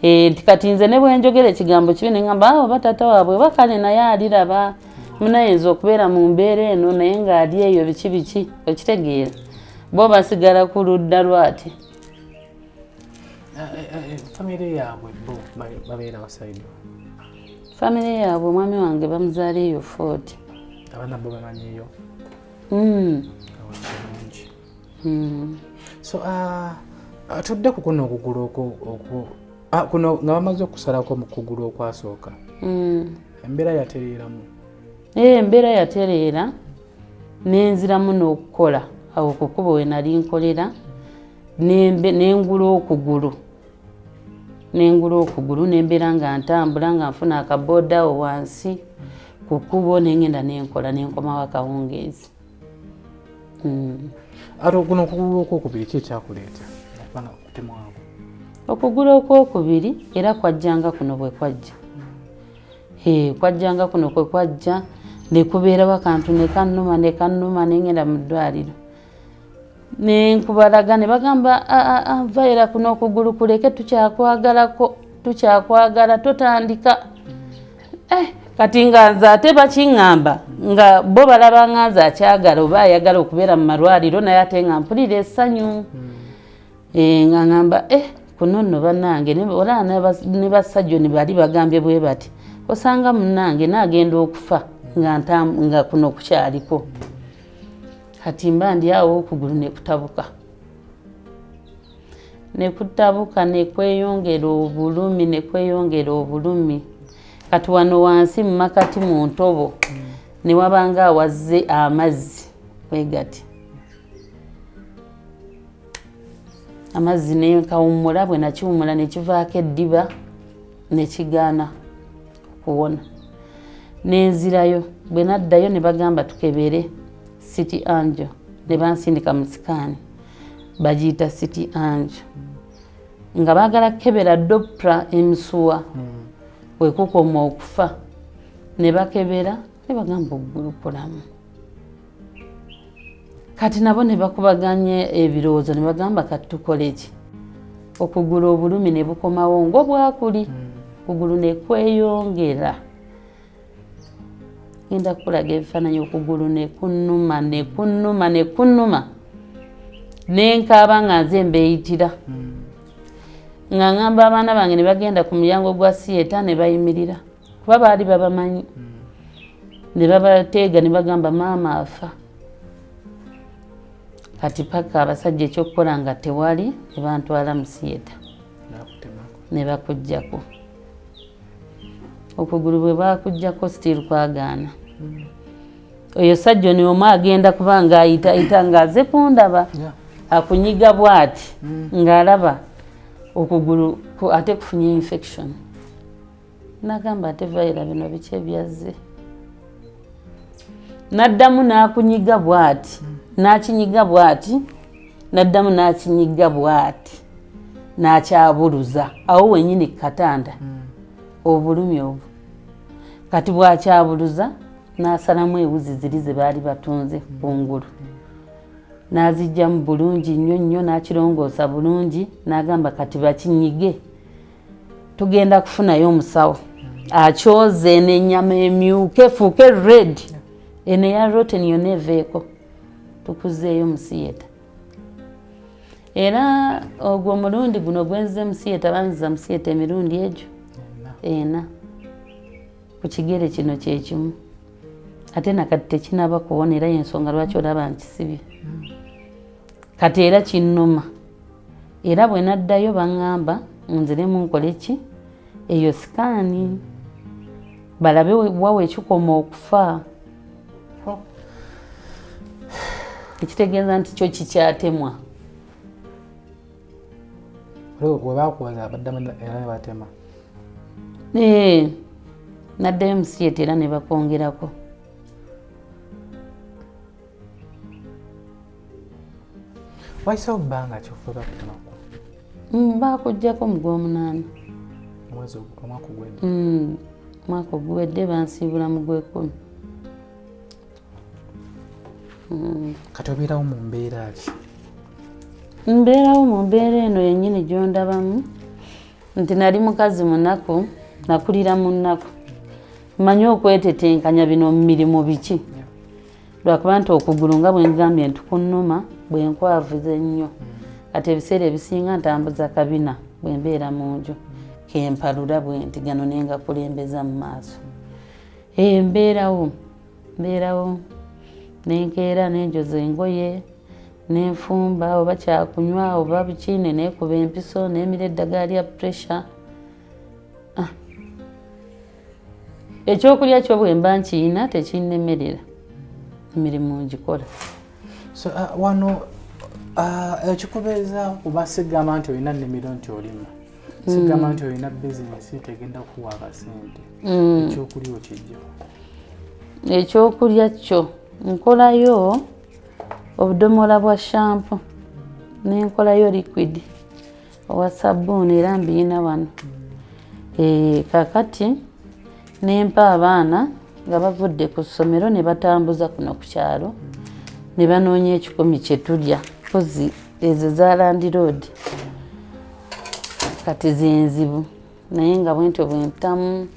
Nti kati nze ne bwe njogera ekigambo kibi ne ŋŋamba oba taata waabwe oba kale naye aliraba munayinza okubeera mu mbeera eno naye ng'ali eyo biki biki, okitegeera. Bo basigala ku ludda lwati. Famire yaabwe bo babeera basayidi? Famire yaabwe omwami wange bamuzaala eyo 40. Abaana bo bamanyiyo? So tudde ku kuno okugulu kuno nga bamaze okusalako mu kugulu okwasooka, embeera yatereeramu? Embeera yatereera nenziramu n'okukola awo ku kkubo we nali nkolera, nengula okugulu, nembeera nga ntambula nga nfuna akabooda awo wansi ku kkubo nengenda nenkola nenkomawo akawungeezi. Ate kuno okugulu okwokubiri ki ekyakuleeta okubanga kutemwako? Okugulu okwokubiri era kwajjanga kuno bwe kwajja. Kwajjanga kuno kwe kwajja nekubeerawo akantu nekannuma nekannuma, nengenda mu ddwaliro nenkubalaga ne bagamba, "Vaira, kuno okugulu kuleke, tukyakwagalako, tukyakwagala, totandika." Kati nga nze ate bakiŋŋamba nga bo balaba nga nze akyagala oba ayagala okubeera mu malwaliro, naye ate nga mpulira essanyu. Nga ŋŋamba, kuno nno bannange olaba ne basajjo ne bali bagambye bwe bati, osanga munnange naagenda okufa nga kuno kukyaliko. Kati mba ndi awo, okugulu nekutabuka, nekutabuka, nekweyongera obulumi, nekweyongera obulumi. Kati wano wansi mu makati mu ntobo ne wabanga awazze amazzi bwe gati, amazzi nenkawummula. Bwe nakiwummula nekivaako eddiba, nekigaana okuwona, nenzirayo. Bwe naddayo ne bagamba tukebere CT angio, ne bansindika mu scan bagiyita CT angio, nga baagala kukebera Doppler, emisuwa wekukoma okufa. Ne bakebera ne bagamba okugulu kulamu. Kati nabo ne bakubaganya ebirowoozo ne bagamba, "Kati tukole ki?" Okugulu obulumi ne bukomawo ng'obwakuli, okugulu ne kweyongera. Ngenda kukulaga ebifaananyi. Okugulu ne kunnuma, ne kunnuma, ne kunnuma, nenkaaba nga nze mbeeyitira, nga ŋŋamba abaana bange ne bagenda ku mulyango gwa theatre ne bayimirira, kuba baali babamanyi, ne babateega ne bagamba, "Maama afa." Kati paka abasajja ekyokukola nga tewali, ne bantwala mu theatre ne bakuggyako okugulu. Bwe bakuggyako, still kwagaana. Oyo sajjoni omu agenda kuba ng'ayitayita ng'aze kundaba, akunyiga bw'ati ng'alaba okugulu ate kufunye infection. Nagamba, "Ate Vaira, bino biki ebyazze?" Naddamu n'akunyiga bw'ati, n'akinyiga bw'ati, naddamu n'akinyiga bw'ati, n'akyabuluza awo wenyini ku katanda. Obulumi obwo! Kati bwakyabuluza, n'asalamu ewuzi ziri ze baali batunze kungulu, n'azijjamu bulungi nnyo nnyo, n'akirongoosa bulungi, n'agamba, "Kati bakinyige, tugenda kufunayo omusawo akyoze eno ennyama emyuke efuuke red, eno eya rotten yonna eveeko, tukuzeeyo mu theatre." Era ogwo omulundi guno gwenzize mu theatre, banziza mu theatre emirundi egyo ena ku kigere kino kyekimu, ate nakati tekinaba kuwona, era yensonga lwaki olaba nkisibye. Kati era kinnuma, era bwe naddayo baŋŋamba nziremu nkole ki, eyo scan, balabe wawe ekikoma okufa, ekitegeeza nti kyo kikyatemwa. Webakuwaza baddamu era ne batema? Naddayo mu theatre era ne bakwongerako. Wayisewo bbanga ki okuva bakutemako? Bakugjako mu gw'omunaana. Omwezi omwaka ogwedde? Mwaka oguwedde, bansiibula mu gw'ekumi. Kati obeerawo mu mbeera ki? Mbeerawo mu mbeera eno yennyini gyondabamu, nti nali mukazi munaku, nakulira mu nnaku, mmanyi okwetetenkanya bino mu mirimu biki, lwakuba nti okugulu nga bwe ngambye nti kunnuma bwe nkwavuza ennyo. Kati ebiseera ebisinga ntambuza kabina bwe mbeera mu nju, kempalula bwe nti gano nengakulembeza mu maaso. Mbeerawo, mbeerawo, nenkeera nenjoza engoye, nenfumba oba kyakunywa oba biki, neneekuba empiso, nemira eddagala lya pressure. Ekyokulya kyo bwe mba nkiyina tekinnemerera, emirimu ngikola. So wano ekikubeeza, kuba sigamba nti olina nnimiro nti olima, sigamba nti olina bizinesi tegenda kuwa akasente, ekyokulya okijjawo? Ekyokulya kyo nkolayo obudomola bwa shampoo, nenkolayo liquid owa sabbuuni, era mbiyina wano. Kakati Nempa abaana nga bavudde ku ssomero ne batambuza kuno ku kyalo ne banoonya 1,000 kye tulya, mpozi ezo za landiroodi kati zenzibu, naye nga bwentyo bwempitamu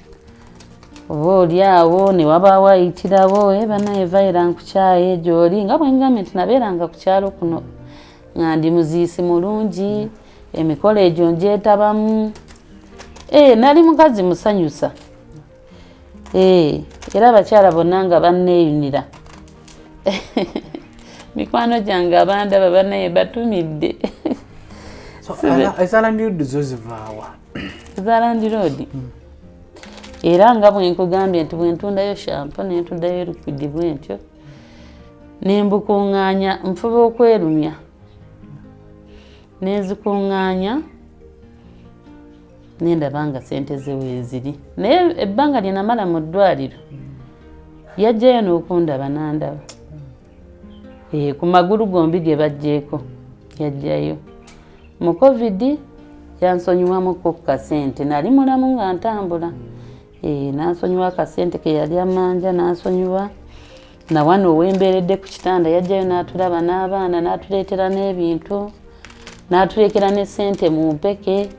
oba oli awo ne wabaawo ayitirawo, banaye Viola nkukyaye gy'oli, nga bwe ngambye nti nabeeranga ku kyalo kuno nga ndi muziisi mulungi, emikolo egyo ngyetabamu, nali mukazi musanyusa, era abakyala bonna nga banneeyunira. Mikwano gyange abandaba banaye batumidde. Eza landiroodi zo zivaawa? Eza landiroodi era nga bwe nkugambye nti bwe ntundayo shampoo ne ntundayo liquid bwe ntyo ne mbukuŋŋaanya, nfuba okwerumya nenzikuŋŋaanya nendaba nga sente ze weeziri. Naye ebbanga lye namala mu ddwaliro yajjayo n'okundaba n'andaba, ku magulu gombi ge bajjeeko yajjayo. Mu COVID yansonyiwamuko ku kasente, nali mulamu nga ntambula, nansonyiwa akasente ke yali amanja, nansonyiwa. Nawano owembeeredde ku kitanda yajjayo n'atulaba n'abaana, n'atuleetera n'ebintu, n'atulekera ne sente mu mpeke,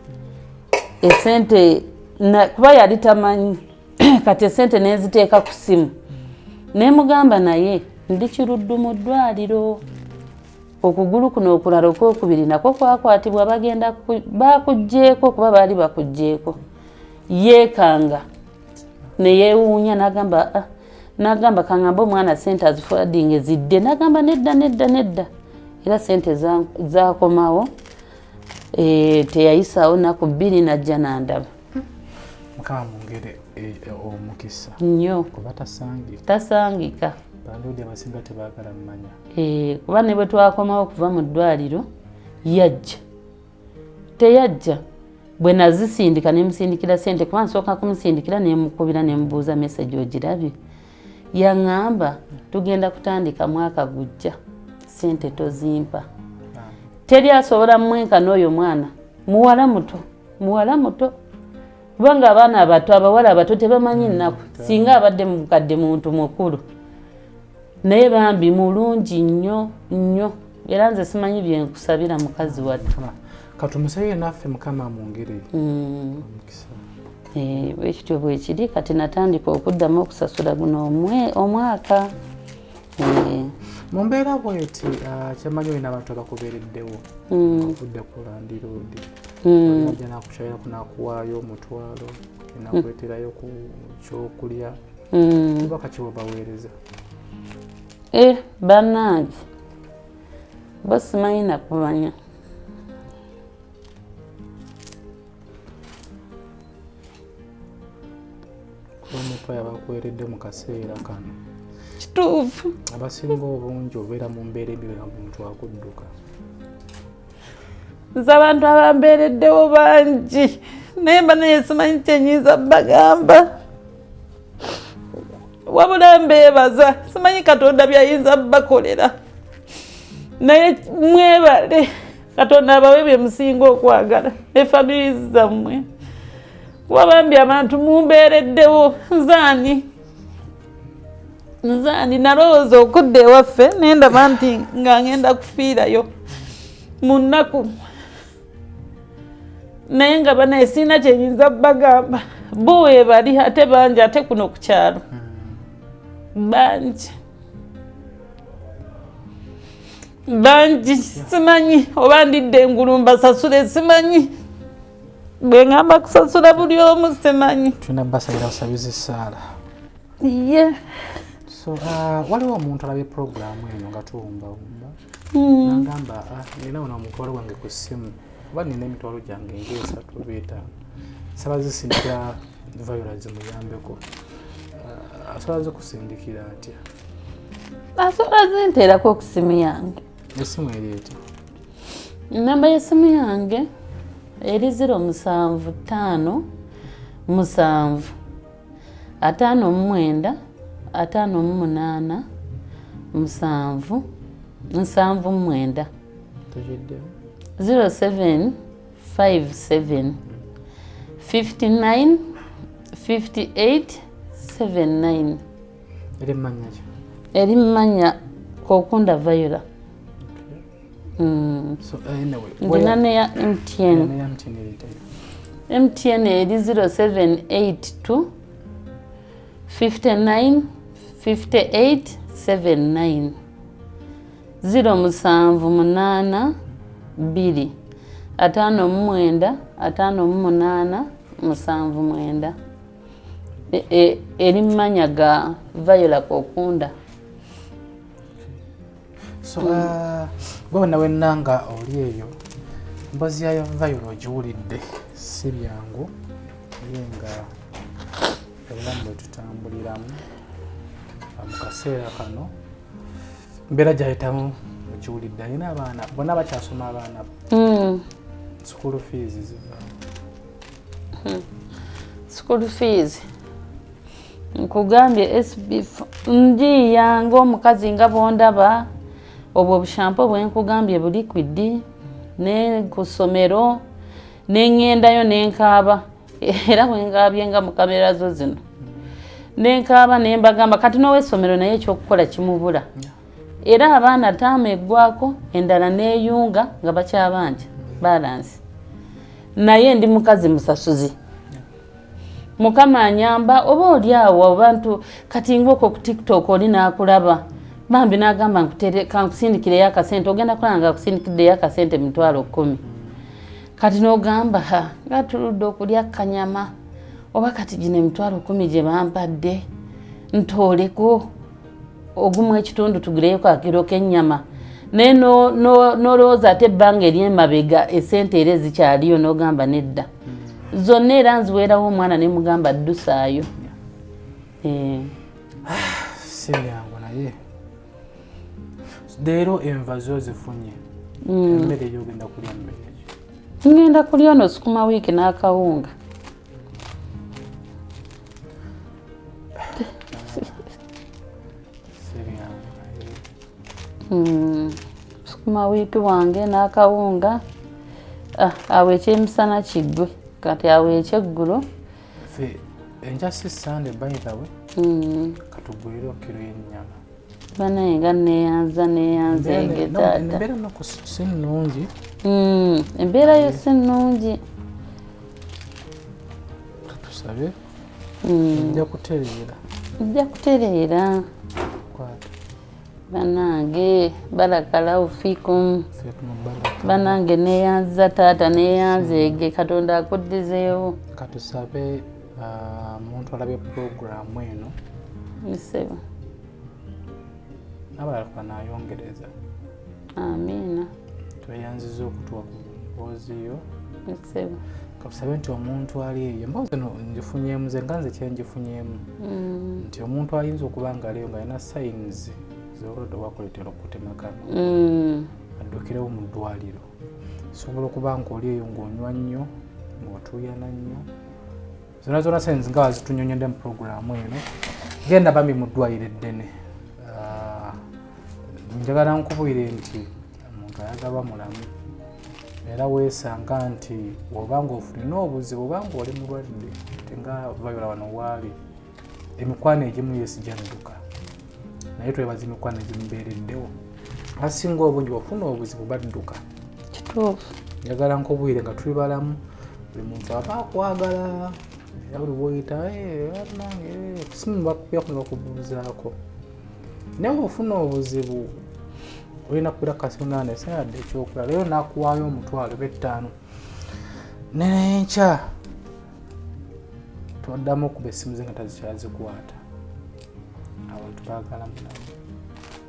esente kuba yali tamanyi. Kati esente nenziteeka ku ssimu nemugamba, naye ndi Kiruddu mu ddwaliro, okugulu kuno okulala okwokubiri nakwo kwakwatibwa, bagenda bakuggyeeko kuba baali bakuggyeeko. Yeekanga neyeewuunya, n'agamba, "Ah," n'agamba kaŋŋambe omwana sente aziforwardinge zidde. N'agamba nedda nedda nedda, era sente zakomawo. Teyayisaawo naku 2 najja nandaba. Mukama mwongere omukisa. Nnyo. Kuba tasangika. Tasangika. Bandiodi abasinga tebaagala mmanya. Kuba ne bwe twakomawo okuva mu ddwaliro yajja, teyajja bwe nazisindika, nemusindikira sente, kuba nsooka kumusindikira, nemukubira nemubuuza message ogirabye, yaŋŋamba tugenda kutandika mwaka gujja, sente tozimpa. Teri asobola mwenkana oyo mwana muwala muto, muwala muto, kubanga abaana abato, abawala abato tebamanyi nnaku. Singa abadde mukadde, muntu mukulu, naye bambi mulungi nnyo nnyo, era nze simanyi byenkusabira mukazi wattu. Mukama katumusabire naffe, Mukama amwongere omukisa. Bwekityo bwekiri. Kati natandika okuddamu okusasula guno omwaka. Mu mbeera bweti, kyemanyi olina abantu abakubeereddewo ovudde ku landiroodi, ajja nakukyaliraku nakuwaayo 500, nakuleeterayo ku kyokulya, oba kaki bwebaweereza? Bannange bo simanyi nakumanya. Kuba omuntu oyo abakuweeredde mu kaseera kano. Kituufu. Abasinga obungi obeera mu mbeera embi nga muntu akudduka. Nze abantu abambeereddewo bangi, naye mba naye simanyi kyenyinza bagamba, wabula mbeebaza. Simanyi Katonda byayinza bakolera, naye mwebale. Katonda abawe bye musinga okwagala ne family zammwe, kuba bambi abantu mumbeereddewo. Nzaani nzaani nalowooza okudda ewaffe nendaba nti nga ngenda kufiirayo mu nnaku, naye nga banaye sirina kyenyinza bagamba. Bo webali ate bangi, ate kuno ku kyalo bangi bangi. Simanyi oba ndidde engulu mbasasule, simanyi bwe ngamba kusasula buli omu, simanyi. Tulina basabira busabizi essaala. Ye. So waliwo omuntu alabye puroguramu eno nga tuwumbawumba, nagamba, "Ah, nina wano omutwalo gwange ku ssimu, oba nina emitwalo gyange ngaesatu oba etaano, saba zisindikira Viola zimuyambeko." Asobola zikusindikira atya? Asobola zinteerako ku simu yange. Esimu eri etya? Namba y'essimu yange eri 0757 59 58 7 79. Togiddemu. 0757 59 58. 79. Eri mmanya ki? Eri mmanya Kokunda Viola. So anyway, ndina neya MTN. Neya MTN eritayo. MTN eri 0782 59 58 79. 078 2 59 58 79. Eri mmanya ga Viola Kokunda. So gwe nawe nanga oli eyo mbozi ya Viola ogiwulidde, si byangu naye nga obulamu bwe tutambuliramu mu kaseera kano mbeera gyayitamu ogiwulidde. Alina abaana bonna bakyasoma abaana school fees ziva school fees nkugambye SB njiya ng'omukazi nga bwondaba obwo obushampo bwe nkugambye bu liquid ne ku ssomero ne ŋŋendayo ne nkaaba era bwe nkaabye nga mu kamera zo zino ne nkaaba ne mbagamba kati n'ow'essomero naye ekyokukola kimubula era abaana taama eggwako endala neeyunga nga bakyabanja balansi naye ndi mukazi musasuzi. Mukama anyamba oba oli awo abantu kati ng'okwo ku TikTok oli n'akulaba bambi n'agamba kankusindikireyo akasente ogenda kulaba nga akusindikiddeyo akasente 10,000 kati n'ogamba ha nga tuludde okulya kanyama oba kati gino 10,000 gye bampadde ntooleko ogumu ekitundu tuguleyo akakiro k'ennyama naye n'olowooza ate ebbanga ery'emabega esente era ezikyaliyo n'ogamba nedda zonna era nziweerawo omwana ne mugamba ddusaayo. Si byangu naye leero enva zo zifunye emmere yo ogenda kulya mmere ki? Ngenda kulya ono sukuma wiiki n'akawunga. Si byangu naye Sukuma wiiki wange n'akawunga. Awo ekyemisana kiggwe kati awo ekyeggulo. Ffe enkya si Sunday by the way. Katugulire kiro y'ennyama. Banaye nga neeyanza neeyanza ege taata. Embeera nno si nnungi. Embeera yo si nnungi. Katusabe. Nja kutereera. Nja kutereera. Kwata. Banange barakallahu fikum. Banange neeyanza taata neeyanza ege Katonda akuddizeewo. Katusabe omuntu alabye pulogulaamu eno. Nsebo. N'abalala banayongereza. Amiina. Tweyanziza okutuwa ku mboozi yo. Nsebo. Katusabe nti omuntu ali eyo emboozi eno ngifunyeemu nze nga nze kye ngifunyeemu nti omuntu ayinza okuba nga aliyo nga alina signs z'obulwadde obwakuleetera okutemakana addukirewo mu ddwaliro. Osobola okuba ng'oli eyo ng'onywa nnyo ng'otuuyana nnyo zonna zonna signs nga wazitunyonnyodde mu pulogulaamu eno genda bambi mu ddwaliro eddene. Njagala nkubwire nti omuntu ayagalwa mulamu era weesanga nti oba ng'ofulina obuzibu oba ng'oli mulwadde nga Viola wano waali emikwano egimu yeesijja naye twebaza emikwano egimubeereddewo asinga obungi bw'ofuna obuzibu badduka. Kituufu. Njagala nkubwire nga tuli balamu buli muntu aba akwagala era buli bw'oyita bannange simu bakubirako ne bakubuuzaako naye bw'ofuna obuzibu olina kubeera kasonaana esaadde ekyokulala leero n'akuwaayo 50,000 n'enkya twaddamu okuba essimu ze nga tazikyazikwata. Abantu baagala mulamu.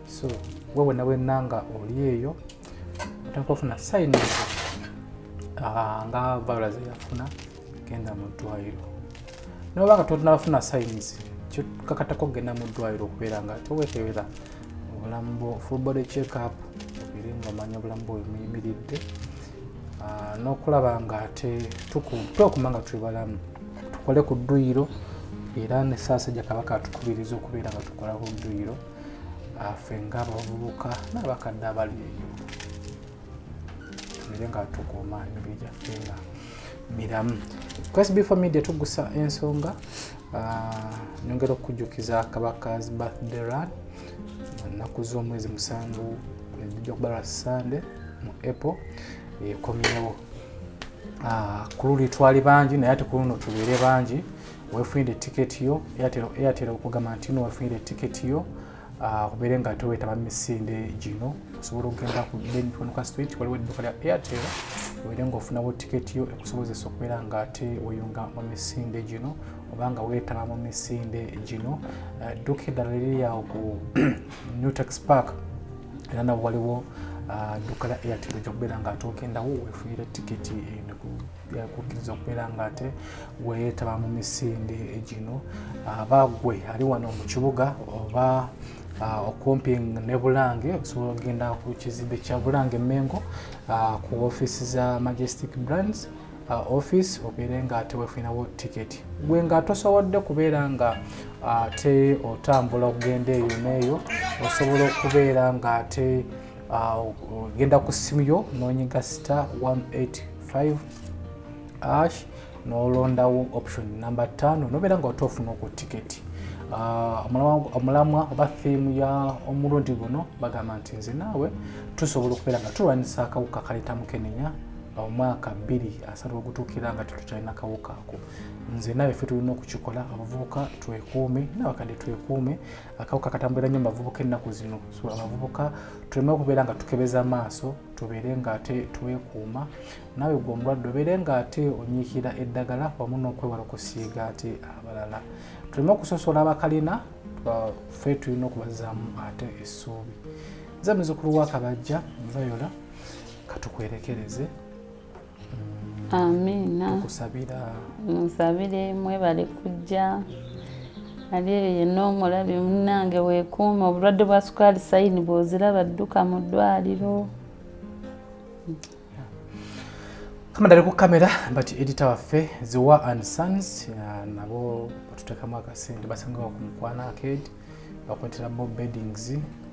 So gwe bwenna bwenna nga oli eyo otandika ofuna signs nga Viola ze yafuna genda mu ddwaliro. N'oba nga tonnafuna signs kikakatako okugenda mu ddwaliro okubeera nga teweekebera obulamu bwo full body check up obeere ng'omanya obulamu bwo bwe buyimiridde n'okulaba nga ate twekuuma nga tuli balamu tukole ku dduyiro era ne Ssaabasajja Kabaka atukubiriza okubeera nga tukola ku dduyiro ffe ng'abavubuka n'abakadde abali eyo tubeere nga tukuuma emibiri gyaffe nga miramu. Ku SB4 Media tugusa ensonga. Nyongera okukujjukiza Kabaka's birthday run ennaku z'omwezi 7 ejja kuba lwa Sande mu April ekomyewo. Ku luli twali bangi, naye ate ku luno tubeere bangi. Weefunire tiketi yo. Airtel okugamba nti no weefunire tiketi yo, obeere nga ate weetaba mu misinde gino. Osobola okugenda ku Ben Kiwanuka Street, waliwo edduuka lya Airtel, obeere ng'ofunawo tiketi yo ekusobozesa okubeera nga ate weeyunga mu misinde gino oba nga weetaba mu misinde gino. Edduuka eddala liri awo ku Newtex Park, era nabo waliwo dduuka lya Airtel, ojja kubeera nga ate ogendawo weefunire tiketi kukkiriza okubeera nga ate weetaba mu misinde gino. Aba gwe ali wano mu kibuga oba okumpi ne Bulange, osobola okugenda ku kizimbe kya Bulange Mengo, ku ofiisi za Majestic Brands office, obeere nga ate weefunirawo tiketi. Gwe nga tosobodde kubeera nga ate otambula okugenda eyo n'eyo, osobola okubeera nga ate ogenda ku ssimu yo n'onyiga *185# n'olondawo option number 5, nobeera nga ote ofuna ku tiketi. Omulamwa oba theme ya omulundi guno bagamba nti nze naawe tusobola okubeera nga tulwanyisa akawuka kaleeta mukenenya omwaka 2030 ogutuukira nga tetukyalina kawuka ako. Nze naawe ffe tulina okukikola. Abavubuka twekuume, n'abakadde twekuume. Akawuka katambulira nnyo mu bavubuka ennaku zino, so abavubuka tuleme okubeera nga tukebeza maaso, tubeere nga ate twekuuma. Naawe gwe omulwadde obeere nga ate onyiikira eddagala wamu n'okwewala okusiiga ate abalala. Tuleme okusosola abakalina, ffe tulina okubazaamu ate essuubi. Nze muzukulu wa Kabajja Viola, katukwerekereze. Amiina. Tukusabira. Musabire, mwebale kujja. Ali eyo yenna omulabi munnange, weekuume obulwadde bwa sukaali, sign bw'oziraba dduka mu ddwaliro. Kamera ali ku kamera, but editor waffe Ziwa and Sons, nabo batuteekamu akasente. Basangibwa ku Mukwana Arcade, bakwetera bo beddings,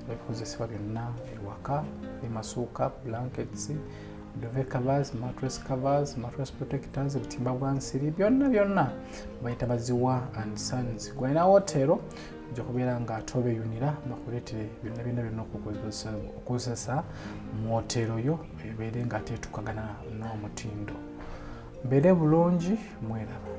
ebikozesebwa byonna ewaka, emasuuka, blankets, duvet covers, mattress covers, mattress protectors, obutimba bwa nsiri, byonna byonna bayita Baziwa and Sons. Gwalina wotero, ojja kubeera nga ate obeeyunira bakuleetere byonna byonna byonna okukozesa mu wotero yo, ebeere nga ate etukagana n'omutindo. Mbeere bulungi, mweraba.